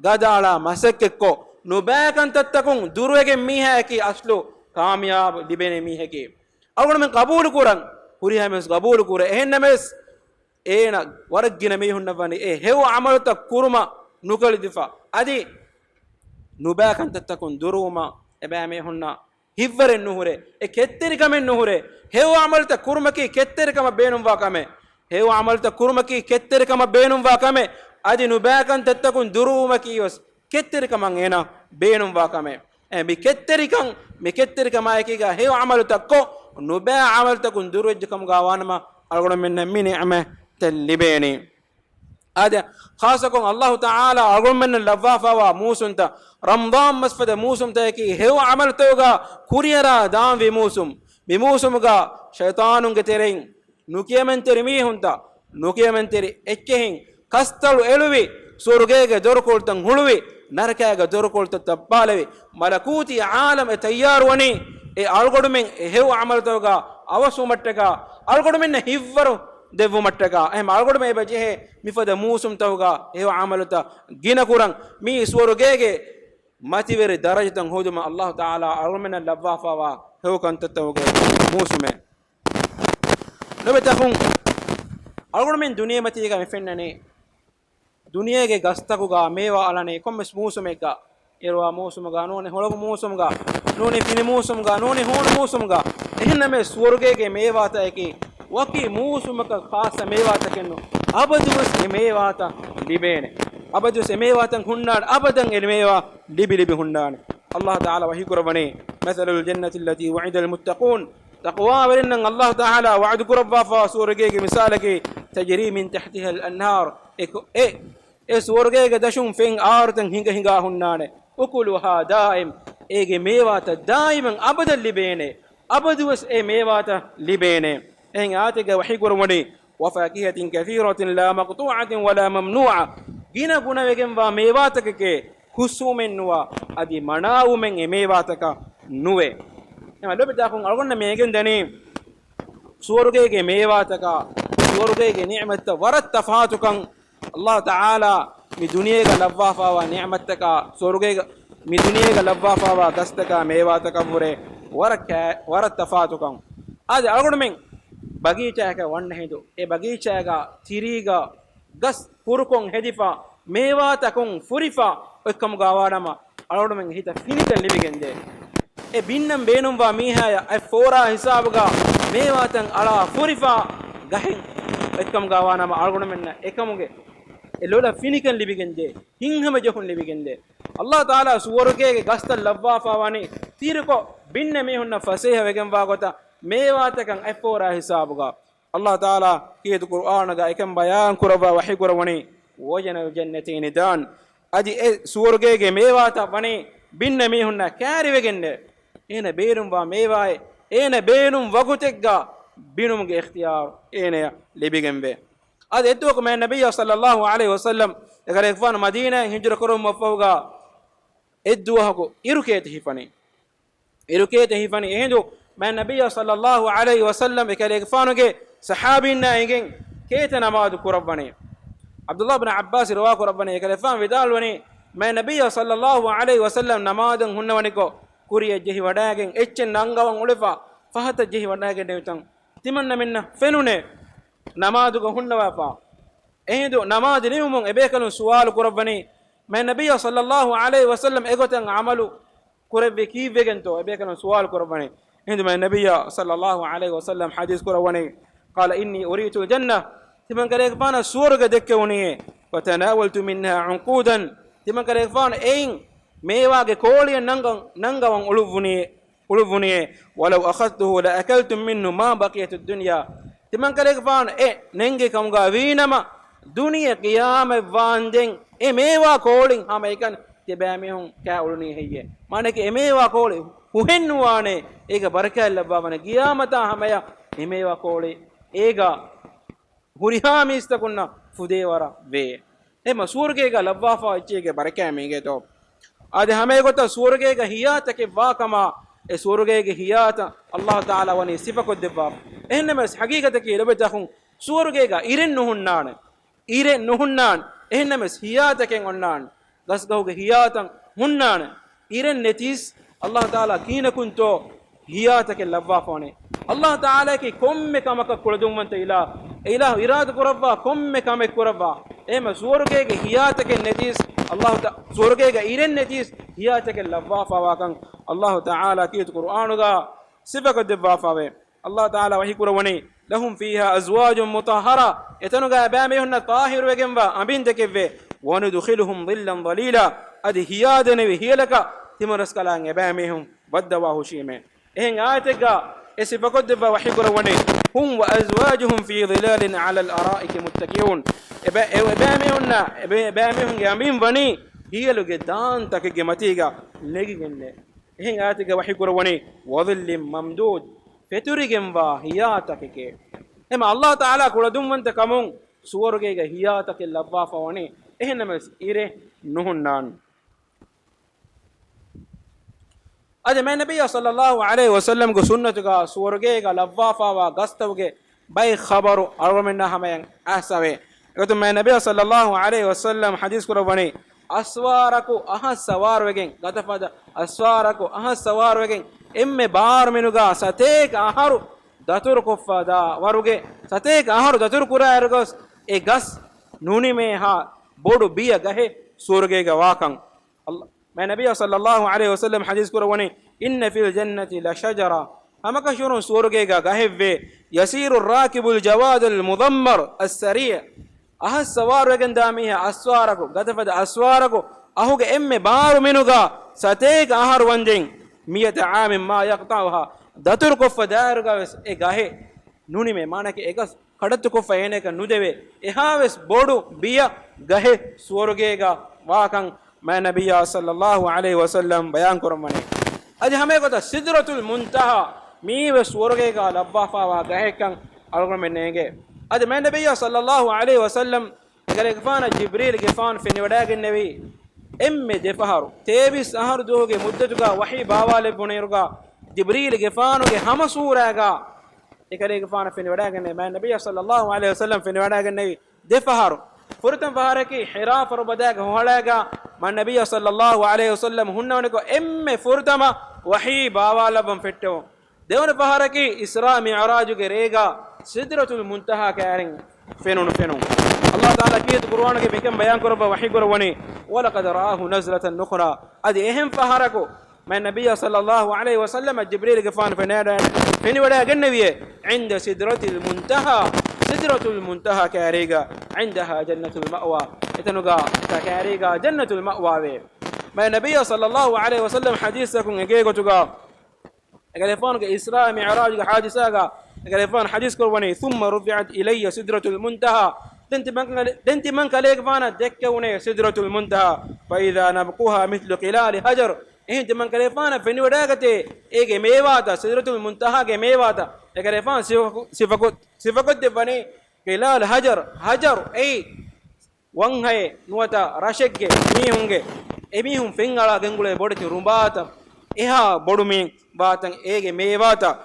ގަދައަޅާ މަސައްކަތްކޮށް، ނުބައިކަންތައްތަކުން ދުރުވެގެން މީހާއަކީ އަސްލު ކާމިޔާބު ލިބޭނެ މީހެކޭ. އަޅުގަނޑުމެން ޤަބޫލު ކުރަން، ހުރިހާ މީހުން ޤަބޫލު ކުރޭ. އެހެންނަމަވެސް، އޭނަ ވަރަށް ގިނަ މީހުންނަށް ވަނީ އެ ހެޔޮ ޢަމަލުތައް ކުރުމަށް ނުކަލިދިފަ. އަދި ނުބައިކަންތައްތަކުން ދުރުވުމަށް އެބައިމީހުންނަށް ހިތްވަރެއް ނުހުރޭ. އެ ކެތްތެރިކަމެއް ނުހުރޭ. ހެޔޮ ޢަމަލުތައް ކުރުމަކީ ކެތްތެރިކަމަށް ބޭނުންވާ ކަމެއް. ހެޔޮ ޢަމަލުތައް ކުރުމަކީ ކެތްތެރިކަމަށް ބޭނުންވާ ކަމެއް. އަދި ނުބައިކަންތައްތަކުން ދުރުވުމަކީ ވެސް ކެތްތެރިކަމަށް އޭނަ ބޭނުންވާ ކަމެއް. އެ، މި ކެތްތެރިކަން، މި ކެތްތެރިކަމާއެކީގަ ހެޔޮ ޢަމަލުތައްކޮށް، ނުބައި ޢަމަލުތަކުން ދުރުވެއްޖެ ކަމުގަ ވާނަމަ، އަޅުގަނޑުމެންނަށް މި ނިޢުމަތްތައް ލިބޭނީ. އާދެ، ޚާއްޞަކޮށް އައްލާހު ތަޢާލާ އަޅުގަނޑުމެންނަށް ލައްވާފާވާ މޫސުންތައް، ރަމަޟާން މަސްފަދަ މޫސުންތަކަކީ ހެޔޮ ޢަމަލުތަކުގަ ކުރިއަރާ ދާންވީ މޫސުން. މި މޫސުމުގަ ޝައިޠާނުންގެ ތެރެއިން ނުކިޔަމަންތެރި މީހުންތައް، ނުކިޔަމަންތެރި އެއްޗެހިން، ކަސްތަޅު އެޅުވި، ސުވަރުގޭގެ ދޮރުކޮޅުތައް ހުޅުވި، ނަރަކައިގެ ދޮރުކޮޅުތައް ތައްބާލެވި، މަލަކޫތީ ޢާލަމް އެ ތައްޔާރުވަނީ، އެ އަޅުގަނޑުމެން އެ ހެޔޮ ޢަމަލުތަކުގަ އަވަސްވުމަށްޓަކާ، އަޅުގަނޑުމެންނަށް ހިތްވަރު ދެއްވުމަށްޓަކާ. އެހެން އަޅުގަނޑުމެން އެބަ ޖެހޭ މިފަދަ މޫސުމްތަކުގަ ހެޔޮ ޢަމަލުތައް ގިނަ ކުރަން، މި ސުވަރުގޭގެ މަތިވެރި ދަރަޖަތައް ހޯދުމަށް އައްލާހު ތަޢާލާ އަޅުގަނޑުމެންނަށް ލައްވާފާވާ ހެޔޮ ކަންތައްތަކުގެ މޫސުމެއް. ލޮބުވެތި އަޚުން، އަޅުގަނޑުމެން ދުނިޔެމަތީގަ މި ފެންނަނީ، ދުނިޔޭގެ ގަސްތަކުގަ މޭވާ އަޅަނީ ކޮންމެސް މޫސުމެއްގަ، އިރުވާ މޫސުމުގަ ނޫނީ، ހޮޅުގު މޫސުމުގަ ނޫނީ، ފިނި މޫސުމުގަ ނޫނީ، ހޫނު މޫސުމުގަ. އެހެންނަމަވެސް، ސުވަރުގޭގެ މޭވާތަކަކީ ވަކި މޫސުމަކަށް ޚާއްޞަ މޭވާތަކެއްނު، އަބަދުވެސް އެ މޭވާތައް ލިބޭނެ. އަބަދުވެސް އެ މޭވާތައް ހުންނާނެ، އަބަދަން އެ މޭވާ ލިބި ލިބި ހުންނާނެ. އައްލާހު ތަޢާލާ ވަޙީ ކުރައްވަނީ، "مَثَلُ الْجَنَّةِ الَّتِي وُعِدَ الْمُتَّقُونَ." ތަޤްވާވެރިންނަށް އައްލާހު ތަޢާލާ ވަޢުދު ކުރައްވާފަވާ ސުވަރުގޭގެ މިސާލަކީ، "تَجْرِي مِنْ تَحْتِهَا الْأَنْهَارُ." އެ، އެ، އެ ސުވަރުގޭގެ ދަށުން ފެން އާރުތައް ހިނގަ ހިނގާ ހުންނާނެ. "أُكُلُهَا دَائِمٌ." އޭގެ މޭވާތައް ދާއިމަން އަބަދަށް ލިބޭނެ. އަބަދުވެސް އެ މޭވާތައް ލިބޭނެ. އެހެން އާޔަތެއްގަ ވަޙީ ކުރައްވަނީ، "وَفَاكِهَةٍ كَثِيرَةٍ لَا مَقْطُوعَةٍ وَلَا مَمْنُوعَةٍ." ގިނަ ގުނަވެގެންވާ މޭވާތަކެކޭ، ހުސްވުމެއްނުވާ، އަދި މަނާވުމެއް އެ މޭވާތަކަށް ނުވޭ. އެމަ ލޮބިތާކުން އަޅުގަނޑަށް މި އެނގެންދަނީ، ސުވަރުގޭގެ މޭވާތަކާ، ސުވަރުގޭގެ ނިޢުމަތްތައް ވަރަށް ތަފާތުކަން ﷲ ތަޢާލާ މި ދުނިޔޭގަ ލައްވާފާވާ ނިޢުމަތްތަކާ، ސުވަރުގޭގަ، މި ދުނިޔޭގަ ލައްވާފާވާ ގަސްތަކާ، މޭވާތަކަށްވުރެ ވަރަށް ކައި-، ވަރަށް ތަފާތުކަން. އާދެ، އަޅުގަނޑުމެން ބަގީޗާއަކަށް ވަންނަ ހިނދު، އެ ބަގީޗާގަ ތިރީގަ ގަސް ހުރުކޮށް ހެދިފަ، މޭވާތަކުން ފުރިފަ އޮތްކަމުގަ ވާނަމަ، އަޅުގަނޑުމެން ހިތަށް ފިނިކަން ލިބިގެންދޭ. އެ ބިންނަން ބޭނުންވާ މީހާޔަށް އަތް ފޯރާ ހިސާބުގަ މޭވާތައް އަޅާ ފުރިފަ ގަހެއް އޮތްކަމުގަ ވާނަމަ، އަޅުގަނޑުމެންނަށް އެކަމުގެ އެ ލޮލަށް ފިނިކަން ލިބިގެންދޭ. ހިތްހަމަޖެހުން ލިބިގެންދޭ. ﷲ ތަޢާލާ ސުވަރުގޭގެ ގަސްތައް ލައްވާފާވަނީ ތިރިކޮށް، ބިންނަ މީހުންނަށް ފަސޭހަވެގެންވާ ގޮތަށް މޭވާތަކަށް އަތް ފޯރާ ހިސާބުގަ. ﷲ ތަޢާލާ ކީރިތި ޤުރުއާނުގަ އެކަން ބަޔާން ކުރައްވާ ވަޙީ ކުރައްވަނީ، "وَجَنَى الْجَنَّتَيْنِ دَانٍ." އަދި އެ ސުވަރުގޭގެ މޭވާތައް ވަނީ ބިންނަ މީހުންނަށް ކައިރިވެގެންނޭ. އޭނަ ބޭނުންވާ މޭވާއެއް، އޭނަ ބޭނުން ވަގުތެއްގަ ބިނުމުގެ އިޚްތިޔާރު އޭނަޔަށް ލިބިގެންވޭ. އަދި އެއްދުވަހަކު މާތް ނަބިއްޔާ ޞައްލައްލާހު ޢަލައިހި ވަސައްލަމް އެކަލޭގެފާނު މަދީނާއިން ހިޖުރަ ކުރުމަށްފަހުގަ އެއްދުވަހަކު އިރުކޭތެއް ހިފަނީ. އިރުކޭތެއް ހިފަނީ. އެހިނދު މާތް ނަބިއްޔާ ޞައްލައްލާހު ޢަލައިހި ވަސައްލަމް އެކަލޭގެފާނުގެ ޞަޙާބީންނާ އެނގެން ކޭތައް ނަމާދު ކުރައްވަނީ. ޢަބްދުﷲ ބިން ޢައްބާސް ރިވާ ކުރައްވަނީ، އެކަލޭގެފާނު ވިދާޅުވަނީ، މާތް ނަބިއްޔާ ޞައްލައްލާހު ޢަލައިހި ވަސައްލަމް ނަމާދަށް ހުންނަވަނިކޮށް، ކުރިއަށް ޖެހި ވަޑައިގެން އެއްޗެއް ނަންގަވަން އުޅެފަ، ފަހަތަށް ޖެހި ވަޑައިގެންނެވިތަން ތިމަންނަމެންނަށް ފެނުނޭ ނަމާދުގަ ހުންނަވާފަ. އެހިނދު ނަމާދު ނިމުމުން އެބޭކަލުން ސުވާލު ކުރައްވަނީ، މާތް ނަބިއްޔާ ޞައްލައްލާހު ޢަލައިހި ވަސައްލަމް އެގޮތަށް ޢަމަލު ކުރެއްވީ ކީއްވެގެންތޯ؟ އެބޭކަލުން ސުވާލު ކުރައްވަނީ. އެހިނދު މާތް ނަބިއްޔާ ޞައްލައްލާހު ޢަލައިހި ވަސައްލަމް ޙަދީޘް ކުރައްވަނީ، قَالَ إِنِّي أُرِيتُ الْجَنَّةَ، ތިމަން ކަލޭގެފާނަށް ސުވަރުގެ ދެއްކެވުނީއޭ، فَتَنَاوَلْتُ مِنْهَا عُنْقُودًا، ތިމަން ކަލޭގެފާނު އެއިން މޭވާގެ ކޯޅިއެއް ނަންގަ-، ނަންގަވަން އުޅުއްވުނީ، އުޅުއްވުނީއޭ، وَلَوْ أَخَذْتُهُ لَأَكَلْتُمْ مِنْهُ مَا بَقِيَتِ الدُّنْيَا، ތިމަން ކަލޭގެފާނު އެ ނެންގި ކަމުގަ ވީނަމަ، ދުނިޔެ ޤިޔާމަތްވާންދެން އެ މޭވާ ކޯޅިން ހަމައެކަނި ތިބޭ މީހުން ކާ އުޅުނީ ހެއްޔޭ؟ މާނައަކީ އެ މޭވާ ކޯޅި ހުހެއްނުވާނޭ، އޭގެ ބަރަކާތް ލައްވާފަނޭ، ޤިޔާމަތާ ހަމަޔަށް އެ މޭވާ ކޯޅި އޭގަ ހުރިހާ މީސްތަކުންނަށް ފުދޭވަރަށް ވޭ. އެހެންމަ ސުވަރުގޭގަ ލައްވާފަ އެއްޗެއްގެ ބަރަކާތް މީގެތޯ. އާދެ، ހަމައެގޮތަށް ސުވަރުގޭގަ ހިޔާތަކެއް ވާކަމާ، އެ ސުވަރުގޭގެ ހިޔާތައް ﷲ ތަޢާލާ ވަނީ ސިފަކޮށްދެއްވާފަ. އެހެންނަމަވެސް، ޙަޤީޤަތަކީ ލޮބުވެތި އަޚުން، ސުވަރުގޭގަ އިރެއް ނުހުންނާނެ. އިރެއް ނުހުންނާނެ. އެހެންނަމަވެސް، ހިޔާތަކެއް އޮންނާނެ. ގަސްގަހުގެ ހިޔާތައް ހުންނާނެ. އިރެއް ނެތީސް، ﷲ ތަޢާލާ ކިހިނަކުންތޯ ހިޔާތަކެއް ލައްވާފަވަނީ؟ ﷲ ތަޢާލާއަކީ ކޮންމެ ކަމަކަށް ކުޅަދުންވަންތަ އިލާހު. އެ އިލާހު އިރާދަ ކުރައްވާ ކޮންމެ ކަމެއް ކުރައްވާ. އެހެންމަ ސުވަރުގޭގެ ހިޔާތަކެއް ނެތީސް، ﷲ ތަ-، ސުވަރުގޭގަ އިރެއް ނެތީސް ހިޔާތަކެއް ލައްވާފަވާކަން ﷲ ތަޢާލާ ކީރިތި ޤުރުއާނުގަ ސިފަކޮށްދެއްވާފަވޭ. ﷲ ތަޢާލާ ވަޙީ ކުރައްވަނީ، لَهُمْ فِيهَا أَزْوَاجٌ مُطَهَّرَةٌ، އެތަނުގަ އެބައިމީހުންނަށް ޠާހިރުވެގެންވާ އަނބިންތަކެއްވޭ، وَنُدْخِلُهُمْ ظِلًّا ظَلِيلًا، އަދި ހިޔާދެނެވި ހިޔަލަކަށް ތިމަރަސްކަލާނގެ އެބައިމީހުން ވައްދަވާ ހުށީމޭ. އެހެން އާޔަތެއްގަ އެ ސިފަކޮށްދެއްވާ ވަޙީ ކުރައްވަނީ، هُمْ وَأَزْوَاجُهُمْ فِي ظِلَالٍ عَلَى الْأَرَائِكِ مُتَّكِئُونَ، އެބަ-، އެ-، އެބައިމީހުންނާ، އެބަ-، އެބައިމީހުންގެ އަނބިން ވަނީ ހިޔަލުގެ ދާންތަކެއްގެ މަތީގަ ނެގިގެންނޭ. އެހެން އާޔަތެއްގަ ވަޙީ ކުރައްވަނީ، وَظِلٍّ مَمْدُودٍ، ފެތުރިގެންވާ ހިޔާތަކެކޭ. އެމަ ﷲ ތަޢާލާ ކުޅަދުންވަންތަ ކަމުން ސުވަރުގޭގެ ހިޔާތަކެއް ލައްވާފަވަނީ، އެހެންނަމަވެސް އިރެއް ނުހުންނާން. އަދި މާތް ނަބިއްޔާ ޞައްލައްލާހު ޢަލައިހި ވަސައްލަމްގެ ސުންނަތުގަ ސުވަރުގޭގަ ލައްވާފަވާ ގަސްތަކުގެ ބައެއް ޚަބަރު އަޅުގަނޑުމެންނާ ހަމަޔަށް އައިސްފަވޭ. އެގޮތުން މާތް ނަބިއްޔާ ޞައްލައްލާހު ޢަލައިހި ވަސައްލަމް ޙަދީޘް ކުރައްވަނީ، އަސްވާރަކު އަހަށް ސަވާރުވެގެން، ގަދަފަދަ އަސްވާރަކު އަހަށް ސަވާރުވެގެން، އެންމެ ބާރު މިނުގާ ސަތޭކަ އަހަރު ދަތުރުކޮށްފަ ދާ ވަރުގެ، ސަތޭކަ އަހަރު ދަތުރު ކުރާއިރުގަވެސް އެ ގަސް ނުނިމޭހާ ބޮޑު ބިޔަ ގަހެއް ސުވަރުގޭގަ ވާކަން. ﷲ، މާތް ނަބިއްޔާ ޞައްލައްލާހު ޢަލައިހި ވަސައްލަމް ޙަދީޘް ކުރައްވަނީ، إِنَّ فِي الْجَنَّةِ لَشَجَرَةً، ހަމަކަށަވަރުން ސުވަރުގޭގަ ގަހެއްވޭ، يَسِيرُ الرَّاكِبُ الْجَوَادَ الْمُضَمَّرَ السَّرِيعَ، އަހަށް ސަވާރުވެގެންދާ މީހާ އަސްވާރަކު، ގަދަފަދަ އަސްވާރަކު، އަހުގެ އެންމެ ބާރު މިނުގާ ސަތޭކަ އަހަރު ވަންދެން، مِائَةَ عَامٍ مَا يَقْطَعُهَا، ދަތުރުކޮށްފަ ދާއިރުގަވެސް އެ ގަހެއް ނުނިމޭ، މާނައަކީ އެ ގަސް ކަޑައްތުކޮށްފަ އޭނައަކަށް ނުދެވޭ. އެހާވެސް ބޮޑު ބިޔަ ގަހެއް ސުވަރުގޭގަ ވާކަން މާތް ނަބިއްޔާ ޞައްލައްލާހު ޢަލައިހި ވަސައްލަމް ބަޔާން ކުރައްވަނީ. އަދި ހަމައެގޮތަށް ސިދްރަތުލް މުންތަހާ މީވެސް ސުވަރުގޭގަ ލައްވާފާވާ ގަހެއްކަން އަޅުގަނޑުމެން ނޭނގޭ. އަދި މާތް ނަބިއްޔާ ޞައްލައްލާހު ޢަލައިހި ވަސައްލަމް އެކަލޭގެފާނަށް ޖިބްރީލްގެފާނު ފެނިވަޑައިގެންނެވީ، އެންމެ ދެފަހަރު، ތޭވީސް އަހަރު ދުވަހުގެ މުއްދަތުގަ ވަޙީ ބާވާލެއްވުނުއިރުގަ، ޖިބްރީލްގެފާނުގެ ހަމަ ސޫރާގަ އެކަލޭގެފާނަށް ފެނިވަޑައިގެންނެވި. މާތް ނަބިއްޔާ ޞައްލައްލާހު ޢަލައިހި ވަސައްލަމް ފެނިވަޑައިގެންނެވި ދެފަހަރު. ފުރަތަމަ ފަހަރަކީ ހިރާ ފަރުބަދައިގެ ހޮހަޅައިގާ މާތް ނަބިއްޔާ ޞައްލައްލާހު ޢަލައިހި ވަސައްލަމް ހުންނަވަނިކޮށް އެންމެ ފުރަތަމަ ވަޙީ ބާވާލައްވަން ފެއްޓެވުން. ދެވަނަ ފަހަރަކީ އިސްރާ މިޢުރާޖުގެ ރޭގާ ސިދްރަތުލް މުންތަހާ ކައިރިން ފެނުނު ފެނުން. ﷲ ތަޢާލާ ކީރިތި ޤުރުއާނުގެ މިކަން ބަޔާން ކުރައްވާ ވަޙީ ކުރައްވަނީ، "وَلَقَدْ رَآهُ نَزْلَةً أُخْرَىٰ." އަދި އެހެން ފަހަރަކު މާތް ނަބިއްޔާ ޞައްލައްލާހު ޢަލައިހި ވަސައްލަމަށް ޖިބްރީލުގެފާނު ފެނިވަޑައިގެންނެވިއެ، "عِندَ سِدْرَةِ الْمُنْتَهَىٰ." ސިދްރަތުލް މުންތަހާ ކައިރީގަ، "عِندَهَا جَنَّةُ الْمَأْوَىٰ." އެތަނުގަ، އެތާ ކައިރީގަ ޖަންނަތުލް މައުވާވޭ. މާތް ނަބިއްޔާ ޞައްލައްލާހު ޢަލައިހި ވަސައްލަމް ޙަދީޘްތަކުން އެނގޭ ގޮތުގަ، އެކަލޭގެފާނުގެ އިސްރާ މިޢުރާޖުގެ ޙާދިސާގަ، އެކަލޭގެފާނު ޙަދީޘް ކުރައްވަނީ، "ثُمَّ رُفِعَتْ إِلَيَّ سِدْرَةُ الْمُنْتَهَىٰ." ދެން ތިމަން ކަލޭ، ދެން ތިމަން ކަލޭގެފާނަށް ދެއްކެވުނޭ ސިދްރަތުލް މުންތަހާ. "فَإِذَا نَبْقُهَا مِثْلُ قِلَالِ حَجَرٍ." އެހެން ތިމަން ކަލޭގެފާނަށް ފެނިވަޑައިގަތޭ އޭގެ މޭވާތައް، ސިދްރަތުލް މުންތަހާގެ މޭވާތައް. އެކަލޭގެފާނު ސިފަކޮށް، ސިފަކޮށް، ސިފަކޮށްދެއްވަނީ، "قِلَالِ حَجَرٍ." ޙަޖަރު، އެއީ ވަންހައެއް ނުވަތަ ރަށެއްގެ މީހުންގެ، އެމީހުން ފެންއަޅާ ގެންގުޅޭ ބޮޑެތި ރުނބާތައް، އެހާ ބޮޑު މި ވާތަން އޭގެ މޭވާތައް.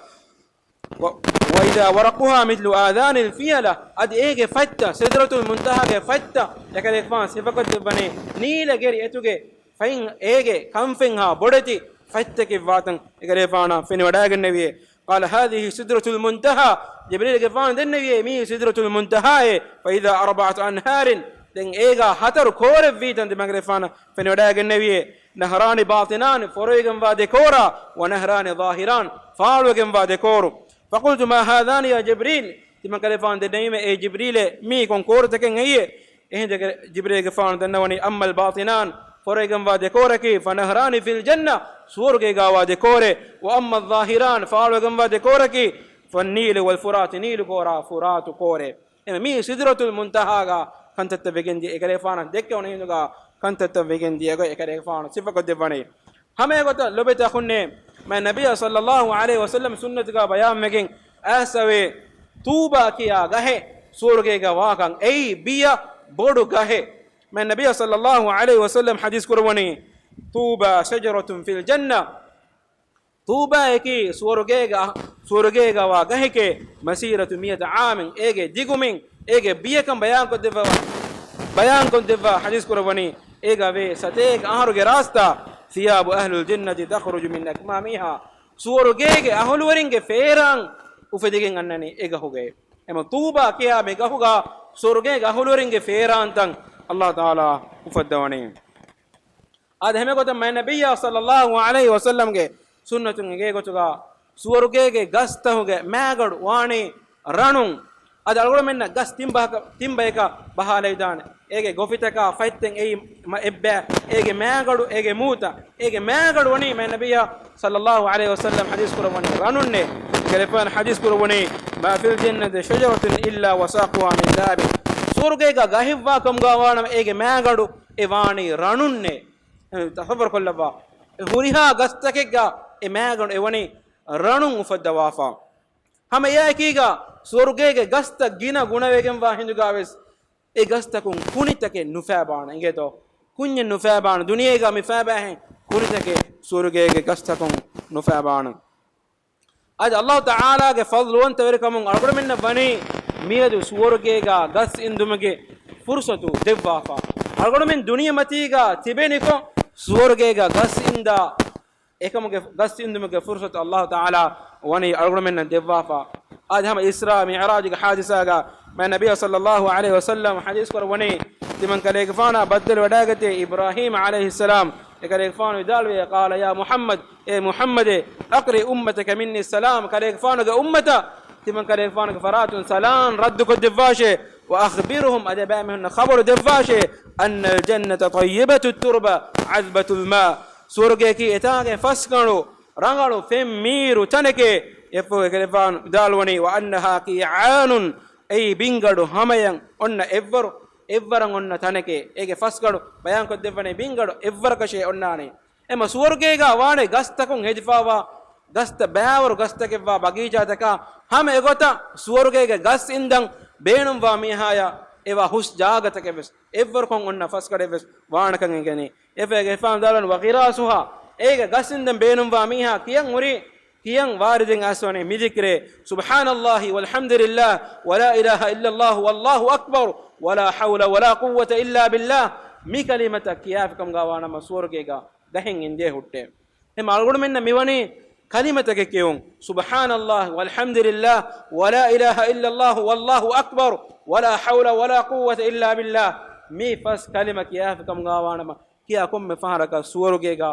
ވަ، "وَإِذَا وَرَقُهَا مِثْلُ آذَانِ الْفِيَلَةِ." އަދި އޭގެ ފަތްތައް، ސިދްރަތުލް މުންތަހާގެ ފަތްތައް، އެކަލޭގެފާނު ސިފަކޮށްދެއްވަނީ ނީލަ ގެރި އެތުގެ ފަތް، އޭގެ ކަންފެންހާ ބޮޑެތި ފަތްތަކެއް ވާތަން އެކަލޭގެފާނަށް ފެނިވަޑައިގެންނެވިއޭ. قَالَ هَٰذِهِ سِدْرَةُ الْمُنْتَهَىٰ. ޖިބްރީލުގެފާނު ދެންނެވިއޭ، "މީ ސިދްރަތުލް މުންތަހާއޭ." "فَإِذَا أَرْبَعَةُ أَنْهَارٍ." ދެން އޭގާ ހަތަރު ކޯރެއްވީތަން ތިމަން ކަލޭގެފާނަށް ފެނިވަޑައިގެންނެވިއޭ. "نَهْرَانِ بَاطِنَانِ." ފޮރުވިގެންވާ ދެ ކޯރާ، "وَنَهْرَانِ ظَاهِرَانِ." ފާޅުވެގެންވާ ދެ ކޯރު. "فَقُلْتُ مَا هَٰذَانِ يَا جِبْرِيلُ." ތިމަން ކަލޭގެފާނު ދެންނެވީމޭ، "އޭ ޖިބްރީލޭ، މީ ކޮން ކޯރުތަކެއް ހެއްޔޭ؟" އެހެން ޖެ، ޖިބްރީލުގެފާނު ދަންނަވަނީ، "أَمَّا الْبَاطِنَانِ." ފޮރުވިގެންވާ ދެ ކޯރަކީ، "فَنَهْرَانِ فِي الْجَنَّةِ." ސުވަރުގޭގާވާ ދެ ކޯރޭ. "وَأَمَّا الظَّاهِرَانِ." ފާޅުވެގެންވާ ދެ ކޯރަކީ، "فَالنِّيلُ وَالْفُرَاتُ." ނީލު ކޯރާ، ފުރާތު ކޯރޭ. އެމަ މީ ސިދްރަތުލް މުންތަހާގާ ކަންތައްތައް ވެގެންދިޔަ އެކަލޭގެފާނަށް ދެއްކެވުނު ހިނދުގާ ކަންތައްތައް ވެގެންދިޔަ ގޮތް އެކަލޭގެފާނު ސިފަކޮށްދެއްވަނީ. ހަމައެގޮތަށް ލޮބެތި އަޚުންނޭ، މާތް ނަބިއްޔާ ޞައްލައްލާހު ޢަލައިހި ވަސައްލަމް ސުންނަތުގާ ބަޔާންވެގެން އައިސްފަވޭ، ޠޫބާ ކިޔާ ގަހެއް ސުވަރުގޭގަ ވާކަން. އެއީ ބިޔަ ބޮޑު ގަހެއް. މާތް ނަބިއްޔާ ޞައްލައްލާހު ޢަލައިހި ވަސައްލަމް ޙަދީޘް ކުރައްވަނީ، "طُوبَىٰ شَجَرَةٌ فِي الْجَنَّةِ." ޠޫބާއަކީ ސުވަރުގޭގަ، ސުވަރުގޭގަ ވާ ގަހެކޭ، "مَسِيرَةُ مِائَةِ عَامٍ." އޭގެ ދިގުމިން، އޭގެ ބިޔަކަން ބަޔާންކޮށްދެއްވަ، ބަޔާންކޮށްދެއްވާ ޙަދީޘް ކުރައްވަނީ، އޭގަ ވޭ ސަތޭކަ އަހަރުގެ ރާސްތާ، "ثِيَابُ أَهْلِ الْجَنَّةِ تَخْرُجُ مِنْ أَكْمَامِهَا." ސުވަރުގޭގެ އަހުލުވެރިންގެ ފޭރާން އުފެދިގެން އަންނަނީ އެ ގަހުގައޭ. އެމަ ޠޫބާ ކިޔާ މި ގަހުގަ ސުވަރުގޭގެ އަހުލުވެރިންގެ ފޭރާންތައް ﷲ ތަޢާލާ އުފައްދަވަނީ. އާދެ، ހަމައެގޮތަށް މާތް ނަބިއްޔާ ޞައްލައްލާހު ޢަލައިހި ވަސައްލަމްގެ ސުންނަތުން އެނގޭ ގޮތުގަ ސުވަރުގޭގެ ގަސްތަކުގެ މައިގަނޑު ވާނީ ރަނުން. އަދި އަޅުގަނޑުމެންނަށް ގަސް ތިން ބަހަކަ، ތިން ބަޔަކަށް ބަހާލައިދާނެ. އޭގެ ގޮފިތަކާ ފަތްތައް އެއީ މަ، އެއްބައި، އޭގެ މައިގަނޑު، އޭގެ މޫތައް، އޭގެ މައިގަނޑު ވަނީ މާތް ނަބިއްޔާ ޞައްލައްލާހު ޢަލައިހި ވަސައްލަމް ޙަދީޘް ކުރައްވަނީ ރަނުންނޭ. އެކަލޭގެފާނު ޙަދީޘް ކުރައްވަނީ، "ما في الجنة شجرة إلا وساقها من ذهب." ސުވަރުގޭގަ ގަހެއްވާ ކަމުގަ ވާނަމަ އޭގެ މައިގަނޑު އެ ވާނީ ރަނުންނޭ. ތަޞައްވަރު ކޮށްލައްވާ. އެ ހުރިހާ ގަސްތަކެއްގަ އެ މައިގަނޑު އެ ވަނީ ރަނުން އުފައްދަވާފަ. ހަމަ އެއާއެކީގަ ސުވަރުގޭގެ ގަސްތައް ގިނަ ގުނަވެގެންވާ ހިނދުގާވެސް އެ ގަސްތަކުން ކުނިތަކެއް ނުފައިބާނެ. އިނގޭތޯ؟ ކުންޏެއް ނުފައިބާނެ. ދުނިޔޭގަ މި ފައިބާހެން ކުނިތަކެއް ސުވަރުގޭގެ ގަސްތަކުން ނުފައިބާނެ. އަދި ﷲ ތަޢާލާގެ ފަޟްލުވަންތަވެރިކަމުން އަޅުގަނޑުމެންނަށް ވަނީ މިއަދު ސުވަރުގޭގަ ގަސް އިންދުމުގެ ފުރުޞަތު ދެއްވާފަ. އަޅުގަނޑުމެން ދުނިޔެމަތީގަ ތިބެނިކޮށް ސުވަރުގޭގަ ގަސް އިންދާ އެކަމުގެ ގަސް އިންދުމުގެ ފުރުޞަތު ﷲ ތަޢާލާ ވަނީ އަޅުގަނޑުމެންނަށް ދެއްވާފަ. އާދެ، ހަމަ އިސްރާ މިޢުރާޖުގެ ޙާދިސާގަ މާތް ނަބިއްޔާ ޞައްލައްލާހު ޢަލައިހި ވަސައްލަމް ޙަދީޘް ކުރައްވަނީ، ތިމަން ކަލޭގެފާނާ ބައްދަލުވެވަޑައިގަތީ އިބްރާހީމް ޢަލައިހިއްސަލާމް. އެކަލޭގެފާނު ވިދާޅުވި، "قَالَ يَا مُحَمَّدُ، އޭ މުޙައްމަދޭ، أَقْرِئْ أُمَّتَكَ مِنِّي السَّلَامَ." ކަލޭގެފާނުގެ އުއްމަތަށް ތިމަން ކަލޭގެފާނުގެ ފަރާތުން ސަލާން ރައްދުކޮށްދެއްވާށޭ. "وَأَخْبِرْهُمْ"، އަދި އެބައިމީހުންނަށް ޚަބަރު ދެއްވާށޭ، "أَنَّ الْجَنَّةَ طَيِّبَةُ التُّرْبَىٰ عَذْبَةُ الْمَاءِ." ސުވަރުގެއަކީ އެތާނގެ ފަސްގަނޑު ރަނގަޅު ފެން މީރު ތަނެކޭ. އެއަށްފަހު އެކަލޭގެފާނު ވިދާޅުވަނީ، "وَأَنَّهَا قِيعَانٌ." އެއީ ބިންގަނޑު ހަމަޔަށް އޮންނަ އެއްވަރު، އެއްވަރަށް އޮންނަ ތަނެކޭ. އޭގެ ފަސްގަނޑު ބަޔާންކޮށްދެއްވަނީ ބިންގަނޑު އެއްވަރަކަށޭ އޮންނާނީ. އެމަ ސުވަރުގޭގަ ވާނެ ގަސްތަކުން ހެދިފައިވާ ގަސްތައް، ބައިވަރު ގަސްތަކެއްވާ ބަގީޗާތަކާ ހަމަ އެގޮތަށް ސުވަރުގޭގެ ގަސް އިންދަން ބޭނުންވާ މީހާޔަށް އެވާ ހުސް ޖާގަތަކެއްވެސް، އެއްވަރުކޮށް އޮންނަ ފަސްގަނޑެއްވެސް ވާނެކަން އެނގެނީ. އެފަހެ އެފާން ދާލަން، "وَغِرَاسُهَا." އޭގެ ގަސް އިންދަން ބޭނުންވާ މީހާ ކިޔަން ހުރީ ކިޔަން ވާރިދެއް އައިސްވަނީ މި ޒިކްރޭ، سبحان الله والحمد لله ولا إله إلا الله والله أكبر ولا حول ولا قوة إلا بالله. މި ކަލިމަތައް ކިޔާފިކަމުގާ ވާނަމަ ސުވަރުގޭގަ ގަހެއް އިނދޭ ހުއްޓޭ. އެމަ އަޅުގަނޑުމެންނަށް މިވަނީ ކަލިމަތަކެއް ކިޔުން، سبحان الله والحمد لله ولا إله إلا الله والله أكبر ولا حول ولا قوة إلا بالله. މި ފަސް ކަލިމަ ކިޔާފިކަމުގާ ވާނަމަ ކިޔާ ކޮންމެ ފަހަރަކަށް ސުވަރުގޭގަ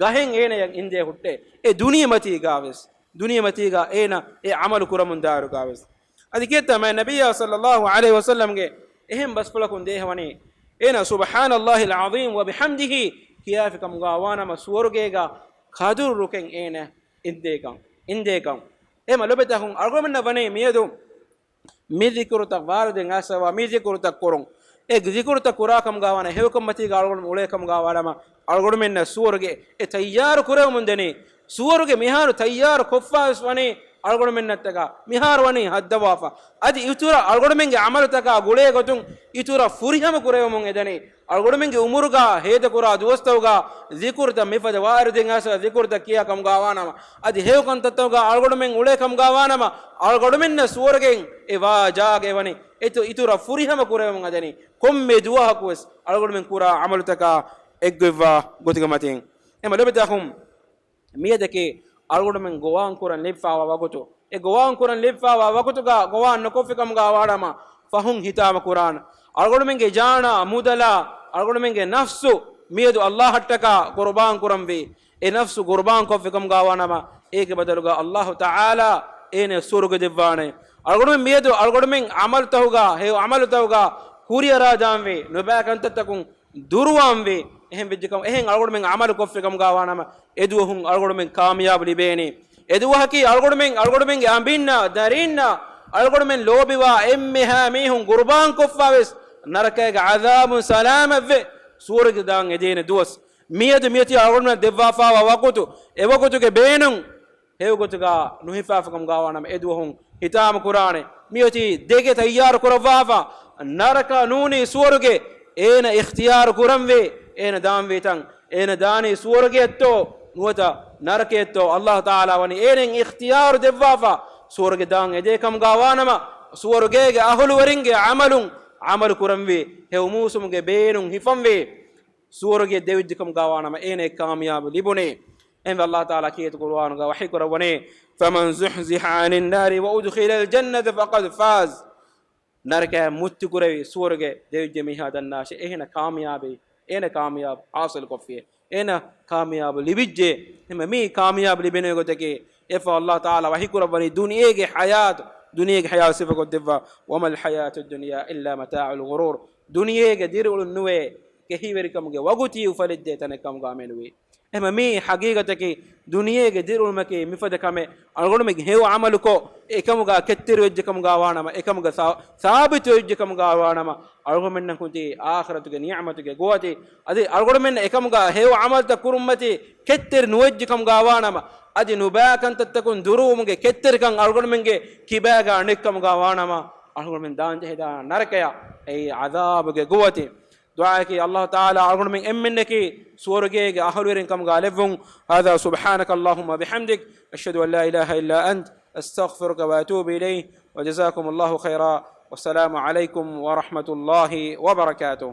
ގަހެއް އޭނަޔަށް އިނދޭ ހުއްޓޭ. އެ ދުނިޔެމަތީގާވެސް، ދުނިޔެމަތީގާ އޭނަ އެ ޢަމަލު ކުރަމުން ދާއިރުގާވެސް. އަދި ކިޔައްތަ މާތް ނަބިއްޔާ صلى الله عليه وسلم ގެ އެހެން ބަސްފުޅަކުން ދޭހަވަނީ، އޭނަ سبحان الله العظيم وبحمده ކިޔާފިކަމުގާ ވާނަމަ ސުވަރުގޭގަ ކަދުރުކެން އޭނަ އިނދޭކަން، އިނދޭކަން. އެމަ ލޮބެތަކުން އަޅުގަނޑުމެންނަށް ވަނީ މިއަދު މި ޒިކުރުތައް ވާރިދެއް އައިސްފަވާ މި ޒިކުރުތައް ކުރުން. އެ ޒިކުރުތައް ކުރާ ކަމުގާ ވާނަ ހެޔޮކަންމަތީގަ އަޅުގަނޑު އުޅޭ ކަމުގާ ވާނަމަ އަޅުގަނޑުމެންނަށް ސުވަރުގެ އެ ތައްޔާރު ކުރެވެމުން ދެނީ. ސުވަރުގެ މިހާރު ތައްޔާރު ކޮށްފާވެސް ވަނީ އަޅުގަނޑުމެންނަށްޓަކާ މިހާރު ވަނީ ހައްދަވާފަ. އަދި އިތުރަށް އަޅުގަނޑުމެންގެ ޢަމަލުތަކާ ގުޅޭ ގޮތުން އިތުރަށް ފުރިހަމަ ކުރެވެމުން އެދެނީ. އަޅުގަނޑުމެންގެ އުމުރުގާ ހޭދަކުރާ ދުވަސްތަކުގާ ޒިކުރުތައް މިފަދަ ވާރިދެއް އައިސް ޒިކުރުތައް ކިޔާ ކަމުގާ ވާނަމަ، އަދި ހެޔޮކަންތައްތަކުގާ އަޅުގަނޑުމެން އުޅޭ ކަމުގާ ވާނަމަ، އަޅުގަނޑުމެންނަށް ސުވަރުގެއިން އެ ވާ ޖާގަ އެވަނީ އެތު އިތުރަށް ފުރިހަމަ ކުރެވެމުން އަދެނީ. ކޮންމެ ދުވަހަކުވެސް އަޅުގަނޑުމެން ކުރާ ޢަމަލުތަކާ އެއްގޮތްވާ ގޮތުގެ މަތިން. އެމަ ލޮބެތަކުން މިއަދަކީ އަޅުގަނޑުމެން ގޮވާން ކުރަން ލިބިފާވާ ވަގުތު. އެ ގޮވާން ކުރަން ލިބިފާވާ ވަގުތުގަ ގޮވާން ނުކޮށްފިކަމުގަ ވާނަމަ ފަހުން ހިތާމަ ކުރާން. އަޅުގަނޑުމެންގެ ޖާނާ، މުދަލާ، އަޅުގަނޑުމެންގެ ނަފްސު މިއަދު އައްލާހަށްޓަކާ ޤުރުބާން ކުރަންވީ. އެ ނަފްސު ޤުރުބާން ކޮށްފިކަމުގަ ވާނަމަ އޭގެ ބަދަލުގަ އައްލާހު ތަޢާލާ އޭނަ ސުވަރުގެ ދެއްވާނެ. އަޅުގަނޑުމެން މިއަދު އަޅުގަނޑުމެން ޢަމަލުތަކުގަ، ހެޔޮ ޢަމަލުތަކުގަ ކުރިއަރާދާންވީ، ނުބައި ކަންތައްތަކުން ދުރުވާންވީ. އެހެން ވެއްޖެކަމަށް، އެހެން އަޅުގަނޑުމެން ޢަމަލު ކޮށްފިކަމުގަ ވާނަމަ، އެދުވަހުން އަޅުގަނޑުމެން ކާމިޔާބު ލިބޭނީ. އެދުވަހަކީ އަޅުގަނޑުމެން، އަޅުގަނޑުމެންގެ އަނބިންނާ، ދަރީންނާ، އަޅުގަނޑުމެން ލޯބިވާ އެންމެހާ މީހުން ޤުރުބާން ކޮށްފާވެސް، ނަރަކައިގެ ޢަޛާބުން ސަލާމަތްވެ، ސުވަރުގެ ދާން އެދޭނެ ދުވަސް. މިއަދު މިއޮތީ އަޅުގަނޑުމެން ދެއްވާފާވާ ވަގުތު، އެ ވަގުތުގެ ބޭނުން ހެޔޮގޮތުގަ ނުހިފާފަކަމުގަ ވާނަމަ އެދުވަހުން ހިތާމަ ކުރާނެ. މިއޮތީ ދެގެ ތައްޔާރު ކުރައްވާފަ، ނަރަކަ ނޫނީ ސުވަރުގެ އޭނަ އިޚްތިޔާރު ކުރަންވީ. އޭނަ ދާންވީތަން، އޭނަ ދާނީ ސުވަރުގެއަށްތޯ ނުވަތަ ނަރަކަޔަށްތޯ؟ އައްލާހު ތަޢާލާ ވަނީ އޭނައަށް އިޚްތިޔާރު ދެއްވާފަ، ސުވަރުގެ ދާން އެދޭ ކަމުގަ ވާނަމަ، ސުވަރުގޭގެ އަހުލުވެރިންގެ ޢަމަލުން ޢަމަލު ކުރަންވީ. ހެޔޮ މޫސުމުގެ ބޭނުން ހިފަންވީ. ސުވަރުގެ ދެވިއްޖެ ކަމުގަ ވާނަމަ އޭނަ ކާމިޔާބު ލިބުނީ. އެހެންވެ އައްލާހު ތަޢާލާ ކީރިތި ޤުރުއާނުގަ ވަޙީ ކުރައްވަނީ، فمن زحزح عن النار وأدخل الجنة فقد فاز. ނަރަކައިން މުއްތި ކުރެވި ސުވަރުގެ ދެވިއްޖެ މީހާ ދަންނާށޭ، އޭނަ ކާމިޔާބެއް، އޭނަ ކާމިޔާބު ޙާޞިލު ކޮށްފިޔޭ، އޭނަ ކާމިޔާބު ލިބިއްޖެ. އެހެންވެ މީ ކާމިޔާބު ލިބެން އޮތް ގޮތަކީ، އެއަށްފަހު އައްލާހު ތަޢާލާ ވަޙީ ކުރައްވަނީ ދުނިޔޭގެ ޙަޔާތު، ދުނިޔޭގެ ޙަޔާތު ސިފަކޮށްދެއްވާ، وما الحياة الدنيا إلا متاع الغرور. ދުނިޔޭގެ ދިރިއުޅުން ނުވޭ ކެހިވެރިކަމުގެ ވަގުތީ އުފަލެއްދޭ ތަނެއް ކަމުގަ މެނުވީ. އެހެންވެ މީ ޙަޤީޤަތަކީ، ދުނިޔޭގެ ދިރިއުޅުމަކީ މިފަދަ ކަމެއް. އަޅުގަނޑުމެން ހެޔޮ ޢަމަލުކޮށް، އެކަމުގަ ކެތްތެރިވެއްޖެ ކަމުގަ ވާނަމަ، އެކަމުގަ ސާ-، ސާބިތުވެއްޖެ ކަމުގަ ވާނަމަ، އަޅުގަނޑުމެންނަށް ހުންތީ އާޚިރަތުގެ ނިޢުމަތުގެ ގޮވަތި. އަދި އަޅުގަނޑުމެންނަށް އެކަމުގަ ހެޔޮ ޢަމަލުތައް ކުރުންމަތީ ކެތްތެރި ނުވެއްޖެ ކަމުގަ ވާނަމަ، އަދި ނުބައި ކަންތައްތަކުން ދުރުވުމުގެ ކެތްތެރިކަން އަޅުގަނޑުމެންގެ ކިބާގަ ނެތް ކަމުގަ ވާނަމަ، އަޅުގަނޑުމެން ދާންޖެހޭ ދާން ނަރަކަޔަށް، އެއީ ޢަޛާބުގެ ގޮވަތި. ދުޢާއަކީ، އައްލާހު ތަޢާލާ އަޅުގަނޑުމެން އެންމެންނަކީ ސުވަރުގޭގެ އަހުލުވެރިން ކަމުގަ ލެއްވުން. هذا سبحانك اللهم وبحمدك، أشهد أن لا إله إلا أنت، أستغفرك وأتوب إليك، وجزاكم الله خيرا، والسلام عليكم ورحمة الله وبركاته.